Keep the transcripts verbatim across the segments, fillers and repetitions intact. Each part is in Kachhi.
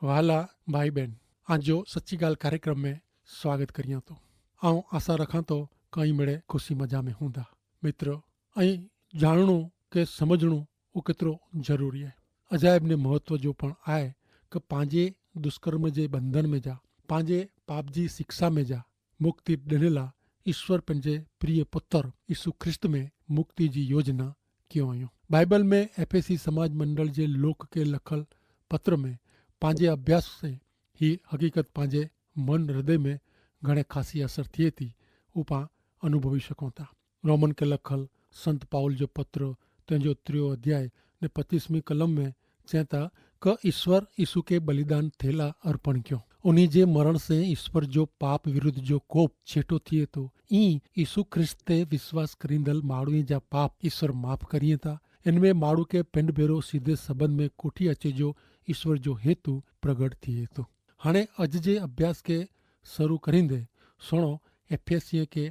વહાલા ભાઈ બહેન, આજો સચ્ચી ગાલ કાર્યક્રમ મેં સ્વાગત કરિયા તો. આઉં આશા રખાં તો કઈ મેળે ખુશી મજા મેં હુંદા. મિત્ર, અહીં જાણનું કે સમઝણું ઉકેતરો જરૂરી હૈ. અજાયબ ને મહત્વ જો પણ આય કે પાંજે દુષ્કર્મ જે બંધન મેં જા, પાંજે પાપ જી શિક્ષા મેં જા મુક્તિ ડેનેલા ઈસ્વર પન જે પ્રિય પત્ર ઈસુ ખ્રિસ્ત મેં મુક્તિ જી યોજના કિયો અયો. બાઈબલ મેં એફેસી સમાજ મંડળ જે લોક કે લખલ પત્ર મેં પાંજે અભ્યાસ સે હી હકીકત પાંજે મન હૃદય મેં ઘણે ખાસી અસર થિયે તી ઉપા અનુભવી શકો તા. રોમન કે લખલ સંત પાઉલ જો પત્ર તેનજો ત્રિયો અધ્યાય ને પચ્ચીસમી કલમ મેં ચેતા કે ઈસ્વર ઈસુ કે બલિદાન થેલા અર્પણ ક્યો. ઉની જે મરણ સે ઈસ્વર જો પાપ વિરુદ્ધ જો કોપ છેટો થિયે તો ઈ ઈસુ ખ્રિસ્ત તે વિશ્વાસ કરીંદલ માણુએ જા પાપ ઈસ્વર માફ કરિયે તા. એન મેં માણુ કે પેંડ ભેરો સીધે સંબંધ મેં કોઠી અચે જો ઈસ્વર જો હેતુ પ્રગટ થિયે તો. હણે અજ જે અભ્યાસ કે શરૂ કરીંદે સુણો એફેસિયે કે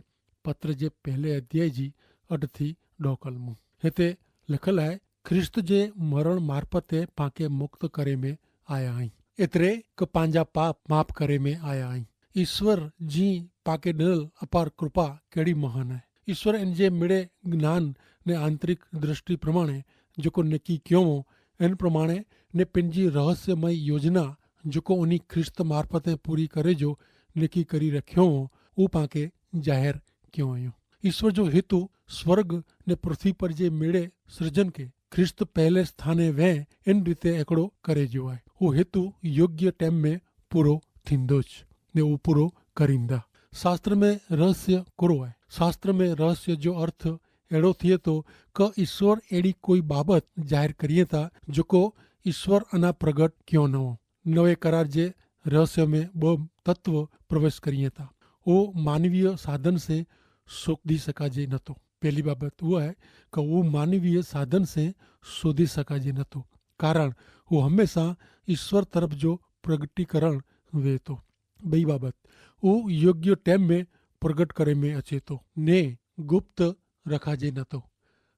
પત્ર જે પહેલે અધ્યાય જી અડથી ડોકલ મું હેતે લખલ હૈ. ખ્રિસ્ત જે મરણ મારફતે પાંકે મુક્ત કરે મેં આયા હૈં. એતરે કે પાંજા પાપ માફ કરે મેં આયા હૈં. ઈસ્વર જી પાંકે ડલ અપાર કૃપા કેડી મહાન હૈ. ઈસ્વર એન જે મેળે જ્ઞાન ને આંતરિક દ્રષ્ટિ પ્રમાણે જોકો નેકી ક્યોવો એન પ્રમાણે ને પેનજી રહસ્યમય યોજના જોકો ઉની ખ્રિસ્ત મારફતે પૂરી કરે જો નેકી કરી રખ્યોવો ઉપાંકે જાહેર ક્યોવો. ઈસ્વર જો હેતુ સ્વર્ગ ને પૃથ્વી પર જે મેળે સર્જન કે ખ્રિસ્ત પહેલે સ્થાને વૈ એન રીતે એકડો કરે જો આય. ઉ હેતુ યોગ્ય ટેમ મેં પૂરો થીંદો જ ને ઉપૂરો કરીંદા. શાસ્ત્ર મેં રહસ્ય કરો આય? શાસ્ત્ર મેં રહસ્ય જો અર્થ એડો થિયે તો કે ઈસ્વર એડી કોઈ બાબત જાહેર કરિયે તા જોકો ઈસ્વર અના પ્રગટ ક્યો નવો. નવે કરાર જે રહસ્ય મેં બહ તત્વ પ્રવેશ કરિયે તા વો માનવીય સાધન સે શોધી શકાજે નતો. પહેલી બાબત વો હૈ કે વો માનવીય સાધન સે શોધી શકાજે નતો, કારણ વો હમેંશા ઈસ્વર તરફ જો પ્રગટીકરણ વેતો. બઈ બાબત વો યોગ્ય ટેમ મેં પ્રગટ કરે મેં અચેતો ને ગુપ્ત રખાજે નતો.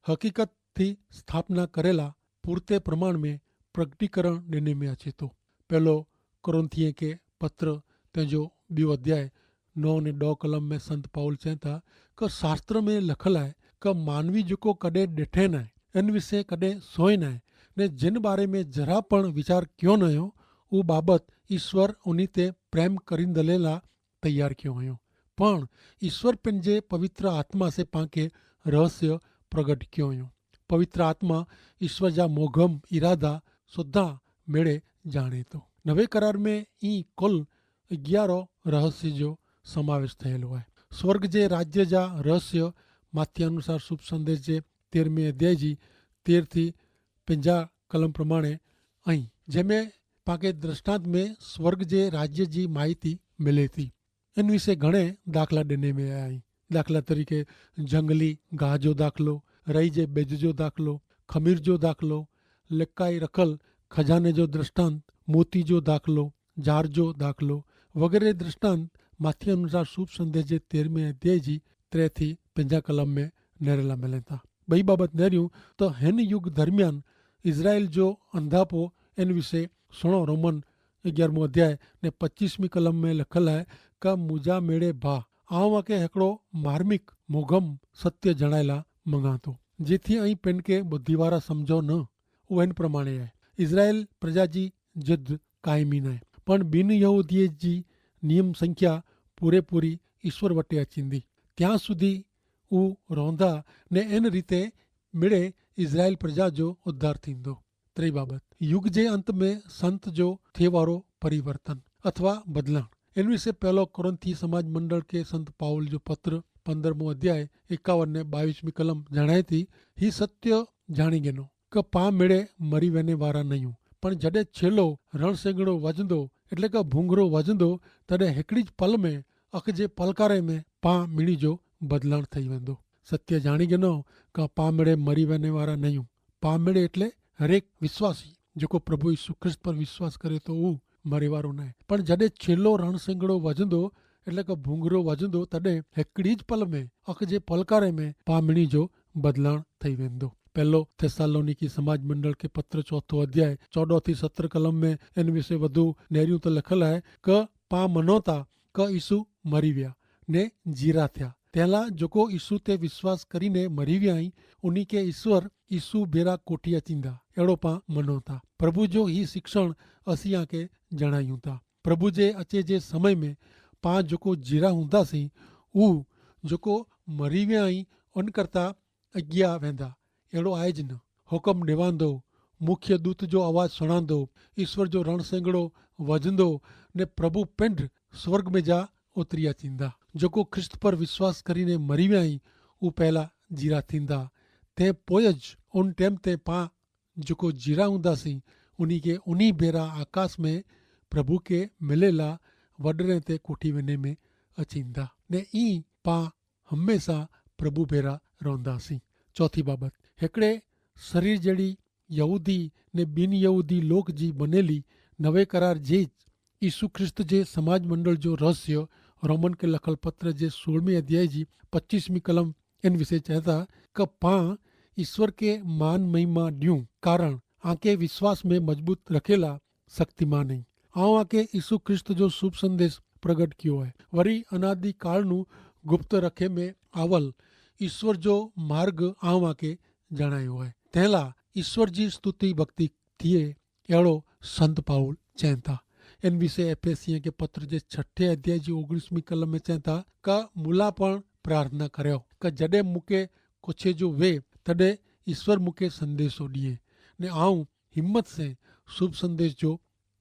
હકીકત થી સ્થાપના કરેલા પૂરતે પ્રમાણ મેં પ્રગટીકરણ દેને મેં અચેતો. પહેલો કોરિંથીય કે પત્ર તેજો બિયો અધ્યાય નવ ને દો કલમ મેં સંત પાઉલ ચેતા કે શાસ્ત્ર મેં લખલ આય કે માનવી જોકો કદે દેઠે નાય એન વિશે કદે સોય નાય ને જેન બારે મેં જરા પણ વિચાર ક્યો નયો ઉ બાબત ઈસ્વર ઉની તે પ્રેમ કરીંદલેલા તૈયાર ક્યો અયો. પણ ઈસ્વર પેનજે પવિત્ર આત્મા સે પાંકે રહસ્ય પ્રગટ ક્યો અયો. પવિત્ર આત્મા ઈસ્વર જા મોઘમ ઇરાદા સુધા મેળે જાણે તો. નવે કરાર મેં ઈ કુલ અગિયારો રહસ્ય જો સમાવેશ થયેલો હૈ. સ્વર્ગ જે રાજ્ય જા રહસ્ય માથ્યાનુસાર શુભ સંદેશ જે તેરમે અધ્યાય જી તેર થી પંજા કલમ પ્રમાણે અહીં જેમે પાંકે દ્રષ્ટાંત મેં સ્વર્ગ જે રાજ્ય જી માહિતી મિલે થી. એન વિશે ઘણે દાખલા દેને મેં આયા હૈં. દાખલા તરીકે જંગલી ગાહ જો દાખલો, રઈ જે બેજ જો દાખલો, ખમીર જો દાખલો, લેકાઈ રખલ ખજાને જો દ્રષ્ટાંત, મોતી જો દાખલો, જાર જો દાખલો વગેરે દ્રષ્ટાંત માથી અનુસાર શુભ સંદેશ જે તેરમે અધ્યાય જી ત્રે થી પંજા કલમ મેં નેરેલા મેલેતા. બઈ બાબત નેર્યું તો હેન યુગ દરમિયાન ઇઝરાયેલ જો અંધાપો એન વિશે સુણો રોમન અગિયારમો અધ્યાય ને પચ્ચીસમી કલમ મેં લખલ હૈ કે મુજા મેળે ભા આઉં આકે હેકડો માર્મિક મોગમ સત્ય જણાયેલા મંગાતો જેથી અહીં પેનકે બુદ્ધિવારા સમજો ન. ઉ એન પ્રમાણે હૈ. ઇઝરાયેલ પ્રજા જી જિદ્દ કાયમી નાય પણ બિનયહૂદીય જી નિયમ સંખ્યા પૂરેપૂરી ઇશ્વર વટે અચિંદી ત્યાં સુધી ઉ રોંધા ને એન રીતે મેળે ઇઝરાયેલ પ્રજા જો ઉદ્ધાર થીંદો. ત્રે બાબત યુગ જે અંત મેં સંત જો થેવારો પરિવર્તન અથવા બદલાણ. એન વિશે પહેલો કોરિંથી સમાજ મંડળ કે સંત પાઉલ જો પત્ર પંદ્રહમો અધ્યાય એકાવન ને બાવીસમી કલમ જણાયતી હી સત્ય જાણી ગેનો કે પા મેળે મરી વેને વારા નહિયું પણ જડે છેલ્લો રણસેંગડો વજંદો એટલે કે ભૂંગરો વજંદો તદે હેકડી જ પલ મેં અખ જે પલકારે મેં પા મિણી જો બદલાણ થઈ વેંદો. સત્ય જાણી ગેનો કે પા મેળે મરી વેને વારા નહિયું. પા મેળે એટલે હરેક વિશ્વાસી જેકો પ્રભુ ઈસુ ખ્રિસ્ત પર વિશ્વાસ કરે તો ઉં મરી વારો નાય પણ જડે છેલ્લો રણસેંગડો વજંદો એટલે કે ભૂંગરો વજંદો તદે હેકડી જ પલ મેં અખ જે પલકારે મેં પા મિણી જો બદલાણ થઈ વેંદો. પહેલો થેસ્સાલોનીકી સમાજ મંડળ કે પત્ર ચોથો અધ્યાય ચોડો થી સત્ર કલમ મેં એન વિશે વધુ નેર્યું તો લખલ હૈ, કે પાં મનોતા કે ઈસુ મરી વ્યા ને જીરા થ્યા, તેલા જોકો ઈસુ તે વિશ્વાસ કરીને મરી વ્યા હૈં ઉની કે ઈસુ ભેરા કોઠિયા ચીંદા. એડો પાં મનોતા પ્રભુ જો હી શિક્ષણ અસી આંકે જણાયું તા. પ્રભુ જે અચે જે સમય મેં પાં જોકો જીરા હુંદા સી ઉહ જોકો મરી વ્યા હૈં અનકર્તા અગિયા વેંદા. એડો આય જ ન. હુકમ દેવાંદો, મુખ્ય દૂત જો અવાજ સુણાંદો, ઈસ્વર જો રણસેંગડો વજંદો, ને પ્રભુ પિંડ સ્વર્ગ મેં જા ઉતરિયા ચીંદા. જોકો ખ્રિસ્ત પર વિશ્વાસ કરીને મરી વ્યા હૈં ઉહ પહેલા જીરા થીંદા. તે પોય જ ઉન ટેમ તે પાં જોકો જીરા હુંદા સી ઉની કે ઉની ભેરા આકાશ મેં પ્રભુ કે મિલેલા વડરે તે કોઠી વેને મેં અચીંદા. ને ઈ પાં હમેંસા પ્રભુ ભેરા રોંદા સી. ચોથી બાબત, હેકડ઼ે સરીર જેડી યહૂદી ને બિનયહૂદી લોક જી બનેલી નવે કરાર જે જ ઈસુ ખ્રિસ્ત જે સમાજ મંડળ જો રહસ્ય રોમન કે લખલ પત્ર જે સોળમી અધ્યાય જી પચ્ચીસમી કલમ એન વિશે ચેતા, કે પાં ઈસ્વર કે માન મહિમા ડ્યું કારણ આંકે વિશ્વાસ મેં મજબૂત રખેલા સક્તિમાન હૈં. આઉં આકે ઈસુ ખ્રિસ્ત જો શુભ સંદેશ પ્રગટ કિયો હૈ. વરી અનાદિકાળનું ગુપ્ત રખે મેં આવલ ઈસ્વર જો માર્ગ આઉં આકે જણાયો હૈ. તેલા ઈસ્વર જી સ્તુતિ ભક્તિ થિયે. એડો સંત પાઉલ ચેંતા. એન વિશે એફેસિયે કે પત્ર જે છઠે અધ્યાય જી ઓગણીસમી કલમ મેં ચેંતા, કા મુલા પણ પ્રાર્થના કર્યો, કા જડે મુકે કોછે જો વે તદે ઈસ્વર મુકે સંદેશો દિયે, ને આઉં હિંમત સે શુભ સંદેશ જો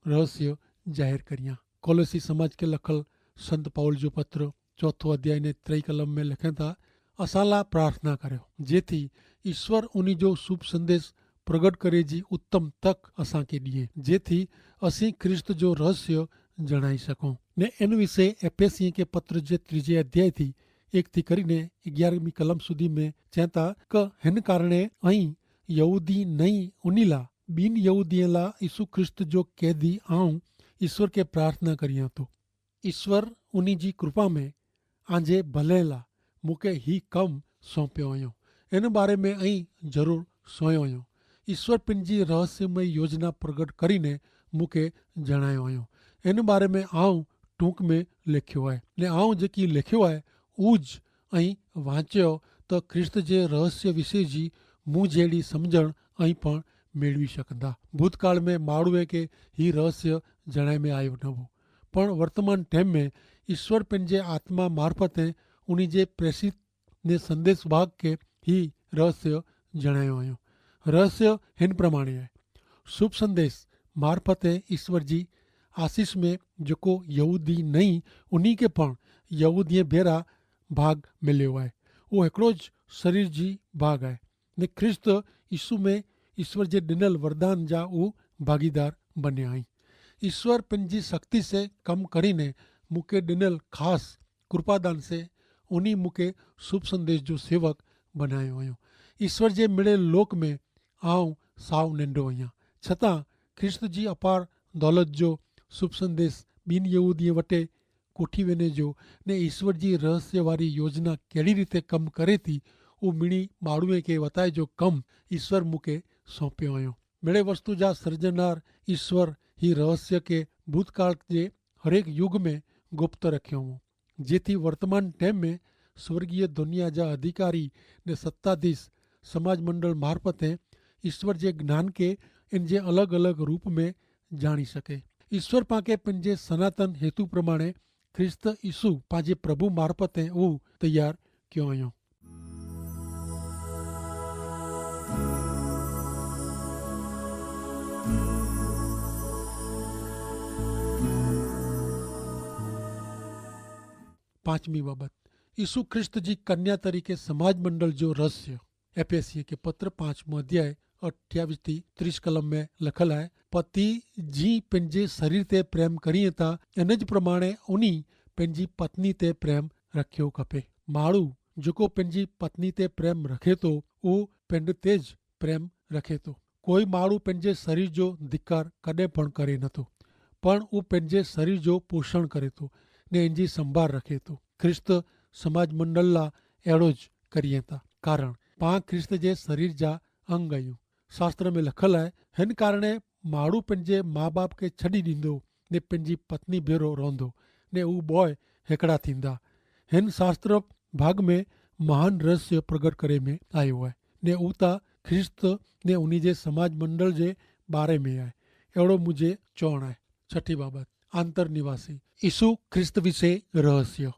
રહસ્ય જાહેર કરિયા. કોલોસી સમાજ કે લખલ સંત પાઉલ જો પત્ર ચોથો અધ્યાય ને ત્રય કલમ મેં લખેતા, અસાલા પ્રાર્થના કર્યો જેથી ઈસ્વર ઉની જો શુભ સંદેશ પ્રગટ કરે જી ઉત્તમ તક અસાંકે દિયે જેથી અસી ખ્રિસ્ત જો રહસ્ય જણાઈ શકો. ને એન વિશે એફેસિયે કે પત્ર જે ત્રીજે અધ્યાય થી એક થી કરીને અગિયારમી કલમ સુધી મેં ચેંતા, કે હેન કારણે અહીં યહૂદી નહીં ઉનીલા બિનયહૂદીએલા ઈસુ ખ્રિસ્ત જો કૈદી આઉં ઈસ્વર કે પ્રાર્થના કરિયા તો ઈસ્વર ઉની જી કૃપા મેં આંજે ભલેલા મુકે હી કમ સોંપ્યો અયો. એન બારે મેં અહીં જરૂર સોયો અયો. ઈસ્વર પિન જી રહસ્યમય યોજના પ્રગટ કરીને મુકે જણાયો અયો. એન બારે મેં આઉં ટૂંક મેં લેખ્યો આય. ને આઉં જેકી લેખ્યો આય ઉજ અહીં વાંચ્યો તો ખ્રિસ્ત જે રહસ્ય વિશે જી મુજેડી સમઝણ અહીં પણ મેળવી શકંદા. ભૂતકાળ મેં માળુએ કે હી રહસ્ય જણાય મેં આયો નવો, પણ વર્તમાન ટેમ મેં ઈસ્વર પેનજે આત્મા મારફતે ઉની જે પ્રેસિત ને સંદેશ ભાગ કે હી રહસ્ય જણાયો આયો. રહસ્ય હેન પ્રમાણે આય. શુભ સંદેશ મારફતે ઈસ્વર જી આશીસ મેં જેકો યહૂદી નહીં ઉની કે પણ યહૂદીએ ભેરા ભાગ મેલ્યો આય. ઉહ હેકડો જ શરીર જી ભાગ આય. ને ખ્રિસ્ત ઈસુ મેં ઈસ્વર જે ડિનલ વરદાન જા ઉહ ભાગીદાર બન્યા હૈં. ઈસ્વર પેનજી શક્તિ સે કમ કરીને મુકે ડિનલ ખાસ કૃપાદાન સે ઉની મુકે શુભ સંદેશ જો સેવક બનાયો હૈં. ઈસ્વર જે મિડેલ લોક મેં આઉં સાવ નેંડો હૈં. છતાં ખ્રિસ્ત જી અપાર દોલત જો શુભ સંદેશ બિનયહૂદીએ વટે કોઠી વેને જો ને ઈસ્વર જી રહસ્ય વારી યોજના કેડી રીતે કમ કરે થી ઉહ મિણી માણુએ કે વતાય જો કમ ઈસ્વર મુકે સોંપ્યો અયો. મેળે વસ્તુ જા સર્જનાર ઈસ્વર હી રહસ્ય કે ભૂતકાળ જે હરેક યુગ મેં ગુપ્ત રખ્યો હો, જેથી વર્તમાન ટેમ મેં સ્વર્ગીય દુનિયા જા અધિકારી ને સત્તાધીશ સમાજ મંડળ મારફત હૈ ઈસ્વર જે જ્ઞાન કે એન જે અલગ અલગ રૂપ મેં જાણી શકે. ઈસ્વર પાંકે પન જે સનાતન હેતુ પ્રમાણે ખ્રિસ્ત ઈસુ પાંજે પ્રભુ મારફત હૈ ઉહ તૈયાર ક્યો અયો. પાંચમી બાબત, ઈસુ ખ્રિસ્ત જી કન્યા તરીકે સમાજ મંડળ જો રહસ્ય. એફેસિયે કે પત્ર પાંચમો અધ્યાય અઠ્યાવિશ થી ત્રીસ કલમ મેં લખલ હૈ, પતિ જી પેનજે શરીર તે પ્રેમ કરી હતા, એન જ પ્રમાણે ઉની પેનજી પત્ની તે પ્રેમ રખ્યો ખપે. માળુ જોકો પેનજી પત્ની તે પ્રેમ રખે તો ઉહ પેંડ તે જ પ્રેમ રખે તો. કોઈ માળુ પેનજે શરીર જો ધિક્કાર કદે પણ કરે નતો, પણ ઉહ પેનજે શરીર જો પોષણ કરે તો ને એનજી સંભાર રખે તો. ખ્રિસ્ત સમાજ મંડળ લા એડો જ કરી હતા, કારણ પાં ખ્રિસ્ત જે શરીર જા હંગ આયું. શાસ્ત્ર મેં લખલ હૈ, હેન કારણે માડૂ પેનજે મા બાપ કે છડી દીંદો, ને પેનજી પત્ની ભેરો રોંધો, ને ઉ બોય હેકડા થીંદા. હેન શાસ્ત્ર ભાગ મેં મહાન રહસ્ય પ્રગટ કરે મેં આયો હૈ, ને ઉતા ખ્રિસ્ત ને ઉની જે સમાજ મંડળ જે બારે મેં હૈ. એડો મુઝે ચોણ હૈ. છઠી બાબત, આંતર નિવાસી ઈસુ ખ્રિસ્ત વિશે રહસ્ય.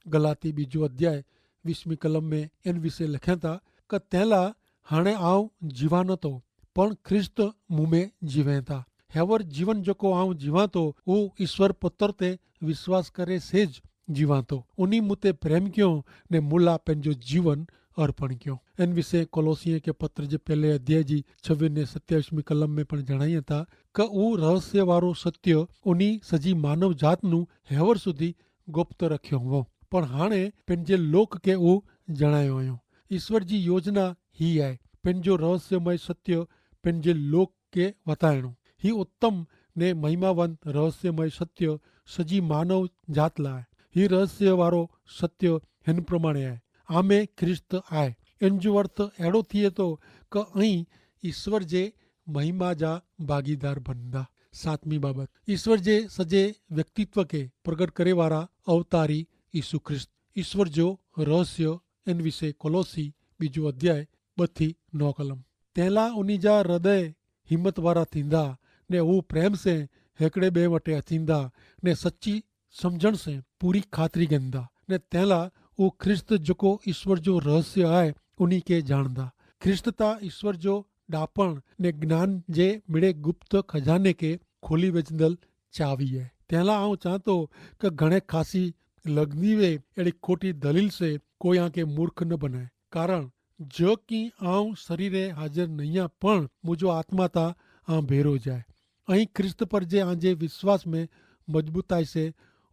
ગલાતી બીજું અધ્યાય વીસમી કલમ મેં એન વિશે લખ્યા તા, કે તેલા હણે આવ જીવાન તો, પણ ખ્રિસ્ત મુમે જીવે તા. હેવર જીવન જોકો આવ જીવાતો, ઉ ઈસ્વર પત્ર તે વિશ્વાસ કરે સે જ જીવાતો. ઉની મુતે પ્રેમ ક્યો, ને મુલા પેનજો જીવન અર્પણ ક્યો. એન વિશે કોલોસિયે કે પત્ર જે પહેલે અધ્યાય જી છવીસ ને સત્યાવીસમી કલમ મેં પણ જણાઈ તા, કે ઉ રહસ્ય વારો સત્ય ઉની સજી માનવ જાતનું હેવર સુધી ગુપ્ત રખ્યો હો, પણ હાણે પેનજે લોક કે ઉ જણાયો અયો. ઈસ્વર જી યોજના હી આય, પેનજો રહસ્યમય સત્ય પેનજે લોક કે વતાયણો. હી ઉત્તમ ને મહિમાવંત રહસ્યમય સત્ય સજી માનવ જાત લાય. હી રહસ્ય વારો સત્ય હેન પ્રમાણે આય, આમે ખ્રિસ્ત આય. એનજો અર્થ એડો થિયે તો, કે અહીં ઈસ્વર જે મહિમા જા ભાગીદાર બનદા. સાતમી બાબત, ઈસ્વર જે સજે વ્યક્તિત્વ કે પ્રગટ કરે વારા અવતારી ઈસુ ખ્રિસ્ત. ઈસ્વર જો રહસ્ય એન વિશે કોલોસી બીજો અધ્યાય બથી નવ કલમ. તેલા ઉની જા હૃદય હિંમત વારા થીંદા, ને ઉ પ્રેમ સે હેકડ઼ે બે વટે અચીંદા, ને સચ્ચી સમઝણ સે પૂરી ખાતરી ગેંદા, ને તેલા ઉ ખ્રિસ્ત જકો ઈસ્વર જો રહસ્ય આય ઉની કે જાણદા. ખ્રિસ્ત તા ઈસ્વર જો ડાપણ ને જ્ઞાન જે મિડે ગુપ્ત ખજાને કે ખોલી વેચંદલ ચાવી હૈ. તેલા આઉં ચાંતો કે ઘણે ખાસી લગની વે એડી ખોટી દલીલ સે કોઈ આંકે મૂર્ખ ન બનાય. કારણ જો કિ આઉં શરીરે હાજર નહિયા પણ મુજો આત્મા તા આં ભેરો જાય. અહીં ખ્રિસ્ત પર જે આંજે વિશ્વાસ મેં મજબૂતાઈ સે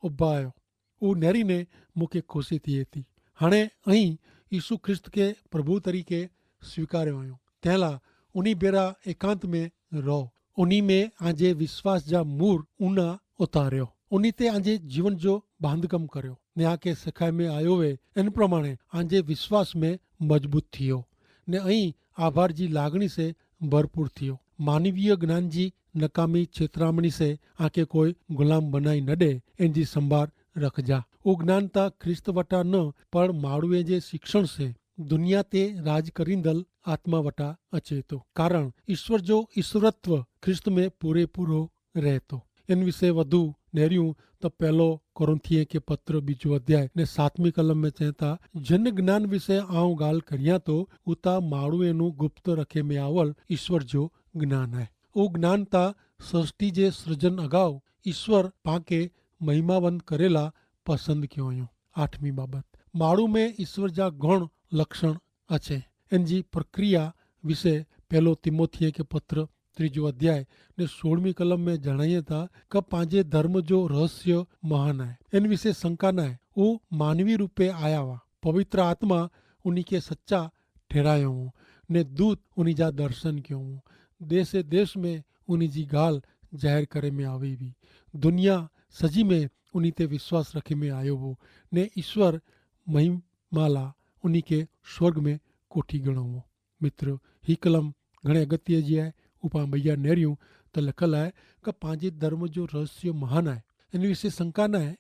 ઉભા આયો. ઉનેરી ને મુખે ખુશી થી એતી. હણે અહીં ઈસુ ખ્રિસ્ત કે પ્રભુ તરીકે સ્વીકાર્યો આયો. તેલા ઉની ભેરા એકાંત મેં રહો. ઉની મેં આજે વિશ્વાસ જા મૂર ઉના ઉતાર્યો. ઉની તે આજે જીવન જો બાંધકમ કર્યો. ને આકે સખાઈ મેં આયો વે એન પ્રમાણે આજે વિશ્વાસ મેં મજબૂત થિયો. ને અહીં આભાર જી લાગણી સે ભરપૂર થિયો. માનવીય જ્ઞાન જી નકામી છેતરામણી સે આકે કોઈ ગુલામ બનાઈ ન દે. એન જી સંભાર રખજા. ઉ જ્ઞાન તા ખ્રિસ્ત વટા ન પણ માળુએ જે શિક્ષણ સે દુનિયા તે રાજ કરીંદલ આત્મા વટા અચેતો. કારણ ઈસ્વર જો ઈસ્વરત્વ ખ્રિસ્ત મેં પૂરેપૂરો રહેતો. એન વિશે વધુ નેર્યું તો પહેલો કોરિંથીએ કે પત્ર બીજો અધ્યાય ને સાતમી કલમ મેં ચેતા, જન જ્ઞાન વિશે આઉં ગાલ કરિયા તો ઉતા માળુએ નું ગુપ્ત રખે મેં આવલ ઈસ્વર જો જ્ઞાન હૈ. ઉ જ્ઞાન તા સૃષ્ટિ જે સૃજન અગાઉ ઈસ્વર પાંકે મહિમાવંત કરેલા પસંદ ક્યો અયો. આઠમી બાબત, માળુ મેં ઈસ્વર જા ગણ લક્ષણ અછે. એન જી પ્રક્રિયા વિશે પહેલો તિમોથિયે કે પત્ર ત્રીજો અધ્યાય ને સોળમી કલમ મેં જણાયે તા કે પાંજે ધર્મ જો રહસ્ય મહાન હૈ. એન વિશે શંકા નાય. ઉ માનવી રૂપે આયા વા. પવિત્ર આત્મા ઉની કે સચ્ચા ઠેરાયો વો, ને દૂત ઉની જા દર્શન ક્યો વો. દેશે દેશ મેં ઉની જી ગાલ જાહેર કરે મેં આવે વી. દુનિયા સજી મેં ઉની તે વિશ્વાસ રખે મેં આયો વો, ને ઈસ્વર મહિમાલા ઉની કે સ્વર્ગ મેં કોઠી ગણો વો. મિત્ર, હી કલમ ઘણે અગત્ય જી આય. ઉપા બૈયા નેર્યું તો લખલ આય કે પાંજે ધર્મ જો રહસ્ય મહાન આય. એન વિશે શંકા નાય.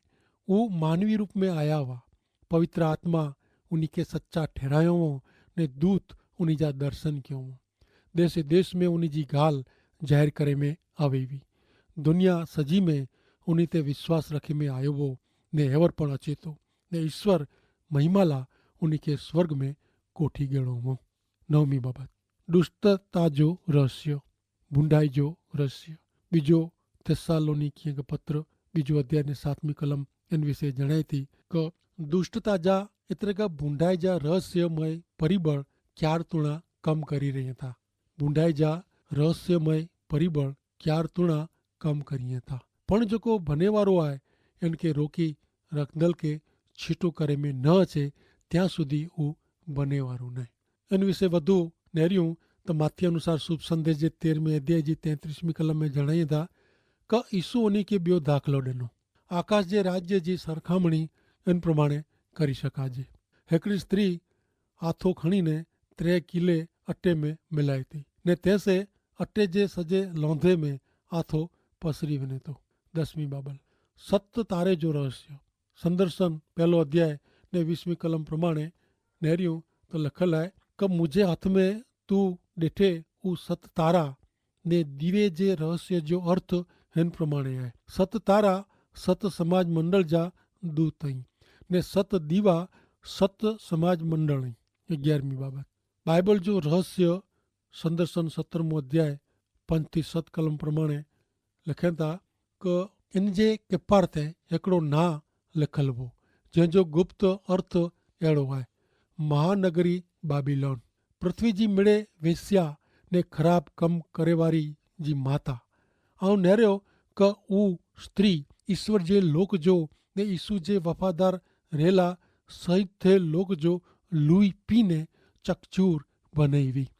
ઉ માનવી રૂપ મેં આયા વા. પવિત્ર આત્મા ઉની કે સચ્ચા ઠેરાયો વો, ને દૂત ઉની જા દર્શન ક્યો વો. દેશે દેશ મેં ઉની જી ગાલ જાહેર કરે મેં આવે વી. દુનિયા સજી મેં ઉની તે વિશ્વાસ રખે મેં આયો વો, ને હેવર પણ અચેતો, ને ઈસ્વર મહિમાલા ઉની કે સ્વર્ગ મેં કોઠી ગેણો વો. નવમી બાબત, દુષ્ટતા જો રહસ્ય, ભૂંડાઈ જો રહસ્ય. બીજો થેસ્સાલોનીકીય કે પત્ર બીજો અધ્યાય ને સાતમી કલમ એન વિશે જણાયતી કે દુષ્ટતા જા એતરે કા ભૂંડાઈ જા રહસ્યમય પરિબળ ક્યાર તુણા કમ કરી રહ્યા થા. ભૂંડાઈ જા રહસ્યમય પરિબળ ક્યાર તુણા કમ કરી રહ્યા થા. પણ જોકો ભનેવારો આય એન કે રોકી રખદલ કે છીટો કરે મેં ન અચે ત્યાં સુધી ઉં ભનેવારો નહીં. એન વિશે વધુ નેર્યું તો માથ્ય અનુસાર શુભ સંદેશ જે તેરમી અધ્યાય જી તેત્રીસમી કલમ મેં જણાયે થા કે ઈસુ ઉની કે બ્યો દાખલો દેનો. આકાશ જે રાજ્ય જી સરખામણી એન પ્રમાણે કરી શકાજે. હેકડી સ્ત્રી આથો ખણીને ત્રે કિલે અટ્ટે મેં મિલાયતી, ને તેસે અટ્ટે જે સજે લોંધે મેં આથો પસરી વને તો. દસમી બાબલ, સત તારે જો રહસ્ય. સંદર્શન પહેલો અધ્યાય ને વીસમી કલમ પ્રમાણે નહર્યું તો લખલ હૈ, કે મુઝે હાથ મેં તું દેઠે ઉસત તારા ને દીવે જે રહસ્ય જો અર્થ હેન પ્રમાણે હૈ. સત તારા સત સમાજ મંડળ જા દૂત અહીં, ને સત દીવા સત સમાજ મંડળ અહીં. અગિયારમી બાબત, બાઈબલ જો રહસ્ય સંદર્શન સત્તરમો અધ્યાય પંચથી સત કલમ પ્રમાણે લખેતા, કે ઇનજે કિપાર તે હેકડો ના લખલ વો, જેન જો ગુપ્ત અર્થ એડો આય, મહાનગરી બાબિલોન, પૃથ્વી જી મિડે વેસ્યા ને ખરાબ કમ કરેવારી જી માતા. આઉં નેર્યો કે ઉ સ્ત્રી ઇશ્વર જે લોક જો ને ઇશુ જે વફાદાર રહેલા સહિત થે લોક જો લુઈ પીને ચકચૂર ભનઈ વી.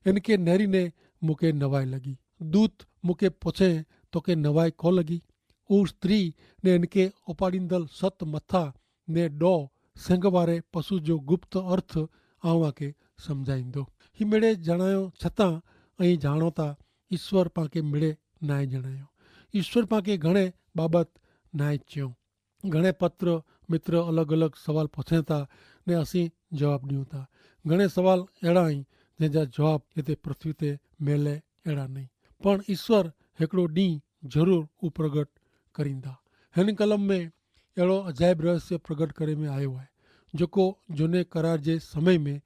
એનકે નેરી ને મુકે નવાઈ લગી. દૂત મુકે પોછે, તો કે નવાઈ કો લગી? ઉ સ્ત્રી ને એનકે ઉપાડીંદલ સત મથા ને ડો સેંગવારે પશુ જો ગુપ્ત અર્થ આવાં કે સમઝાઈંદો. હી મેડે જણાયો છતાં અહીં જાણોતા ઇશ્વર પાંકે મેડે નાય જણાયો. ઇશ્વર પાંકે ઘણે બાબત નાય ચ્યો. ઘણે પત્ર મિત્ર અલગ અલગ સવાલ પછેતા ને અસી જવાબ દિયુ તા. ઘણે સવાલ એડા હી જેન જા જવાબ હેતા પૃથ્વી તે મેલે એડા નહીં. પણ ઇશ્વર હેકડો દી જરૂર ઉપરગટ કરીંદા. હેન કલમ મેં એડો અજાયબ રહસ્ય પ્રગટ કરે મેં આયો હૈ, જોકો જોને કરાર જે સમય મેં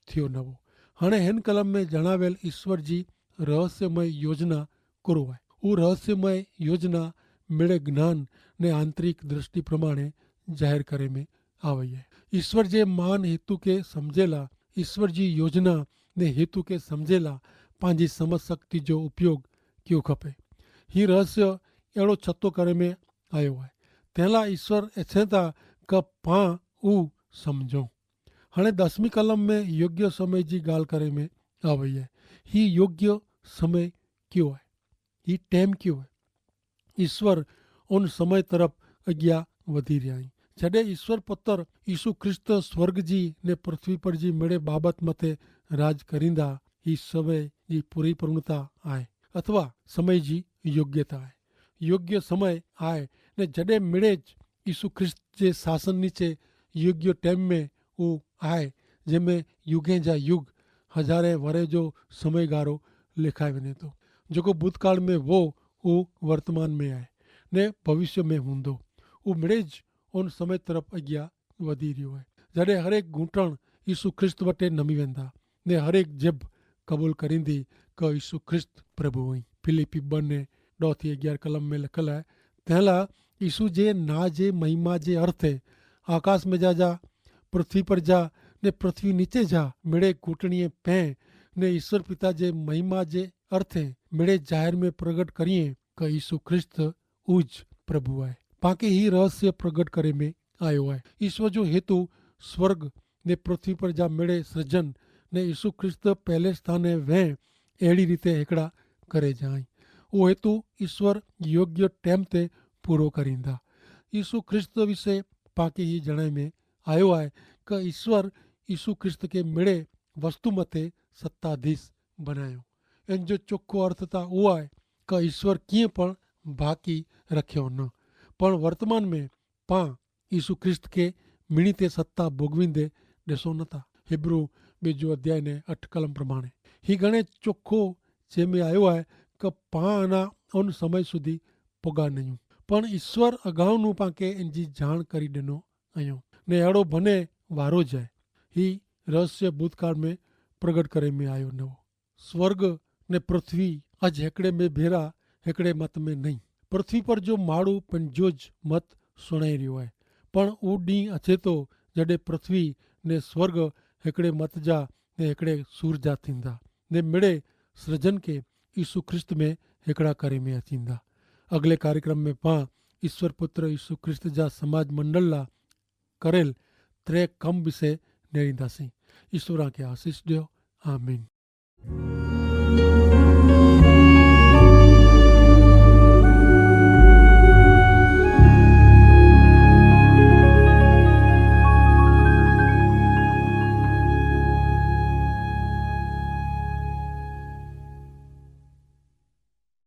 થિયો નવો. હણે હેન કલમ મેં જણાવેલ ઇશ્વર જી રહસ્યમય યોજના કરો હૈ. ઉહ રહસ્યમય યોજના મેળે જ્ઞાન ને આંતરિક દ્રષ્ટિ પ્રમાણે જાહેર કરે મેં આવે હૈ. ઇશ્વર જે માન હેતુ કે સમઝેલા, ઇશ્વર જી યોજના ને હેતુ કે સમઝેલા પાંજી સમજ શક્તિ જો ઉપયોગ કિયો ખપે. હી રહસ્ય એડો છતો કરે મેં આયો હૈ. તેલા ઇશ્વર એછેતા કે પાં ઉહ સમઝો. હણે દસમી કલમ મેં યોગ્ય સમય જી ગાલ કરે મેં આવે હૈ. હી યોગ્ય સમય કિયો હૈ? હી ટેમ કિયો હૈ? ઇશ્વર ઉન સમય તરફ અગિયા વધી રહ્યા હૈં. જડે ઇશ્વર પત્ર ઇશુ ખ્રિસ્ત સ્વર્ગ જી ને પૃથ્વી પર જી મેડે બાબત મતે રાજ કરીંદા, હી સમય જી પૂરી પૂર્ણતા આય અથવા સમય જી યોગ્યતા આય. યોગ્ય સમય આય ને જડે મેડે જ ઇશુ ખ્રિસ્ત જે શાસન નીચે યોગ્ય ટેમ મેં ઉહ આય, જેમે યુગે જા યુગ હજારે વરે જો સમયગારો લેખાઈ વને તો. જોકો ભૂતકાળ મેં વો ઉહ વર્તમાન મેં આય ને ભવિષ્ય મેં હૂંદો. ઉહ મેડે જ ઉન સમય તરફ અગિયા વધી રહ્યો હૈ. જડે હરેક ગૂંટણ ઇશુ ખ્રિસ્ત વટે નમી વેંદા ને હરેક જેબ કબૂલ કરીંદી કે ઇશુ ખ્રિસ્ત પ્રભુ હૈં. ફિલિપ્પી બને દો થી અગિયાર કલમ મેં લખલ હૈ, તેલા ઇશુ જે ના જે મહિમા જે અર્થે આકાશ મેં જા જા પૃથ્વી પર જા ને પૃથ્વી નીચે જા મેડે ગૂંટણીએ પૈં ને ઇશ્વર પિતા જે મહિમા જે અર્થે મેડે જાહેર મેં પ્રગટ કરીએ કે ઇશુ ખ્રિસ્ત ઉજ પ્રભુ આય. પાંકે હી રહસ્ય પ્રગટ કરે મેં આયો આય. ઇશ્વર જો હેતુ સ્વર્ગ ને પૃથ્વી પર જા મેડે સર્જન ને ઇશુ ખ્રિસ્ત પહેલે સ્થાને વહેં એડી રીતે હેકડા કરે જાઈ. ઉહ હેતુ ઇશ્વર યોગ્ય ટેમ તે પૂરો કરીંદા. ઇશુ ખ્રિસ્ત વિશે પાંકે હી જણાઈ મેં આયો આય કે ઇશ્વર ઇશુ ખ્રિસ્ત કે મેડે વસ્તુ મતે સત્તાધીશ બનાયો. એન જો ચોખો અર્થ તા ઉહ આય કે ઇશ્વર કિંય પણ બાકી રખ્યો ન. પણ વર્તમાન મેં પાં ઇશુ ખ્રિસ્ત કે મિણી તે સત્તા ભોગવીંદે દેસો નતા. હેબ્રૂ બીજો અધ્યાય ને અઠ કલમ પ્રમાણે હી ઘણે ચોખો જેમે આયો આય કે પાં અના અન સમય સુધી પગા નયું. પણ ઇશ્વર અગાઉ નું પાંકે એન જી જાણ કરી દેનો અયો ને એડો ભને વારો જાય. હી રહસ્ય ભૂતકાળ મેં પ્રગટ કરે મેં આયો નવો. સ્વર્ગ ને પૃથ્વી અજ હેકડ઼ે મેં ભેરા હેકડ઼ે મત મેં નહીં. પૃથ્વી પર જો માડૂ પણ જો જ મત સુણાઈ રહ્યો હૈ. પણ ઉડી અછે તો જડે પૃથ્વી ને સ્વર્ગ હેકડ઼ે મત જા ને હેકડ઼ે સૂર જા થીંદા ને મેડે સર્જન કે ઈસુ ખ્રિસ્ત મેં હેકડ઼ા કરે મેં અચીંદા. અગલે કાર્યક્રમ મેં પાં ઈસ્વર પુત્ર ઈસુ ખ્રિસ્ત જા સમાજ મંડળ લા કરેલ ત્રે કમ વિશે નેરીંદા સી. ઈસ્વર આંકે આશીસ દ્યો. આમીન.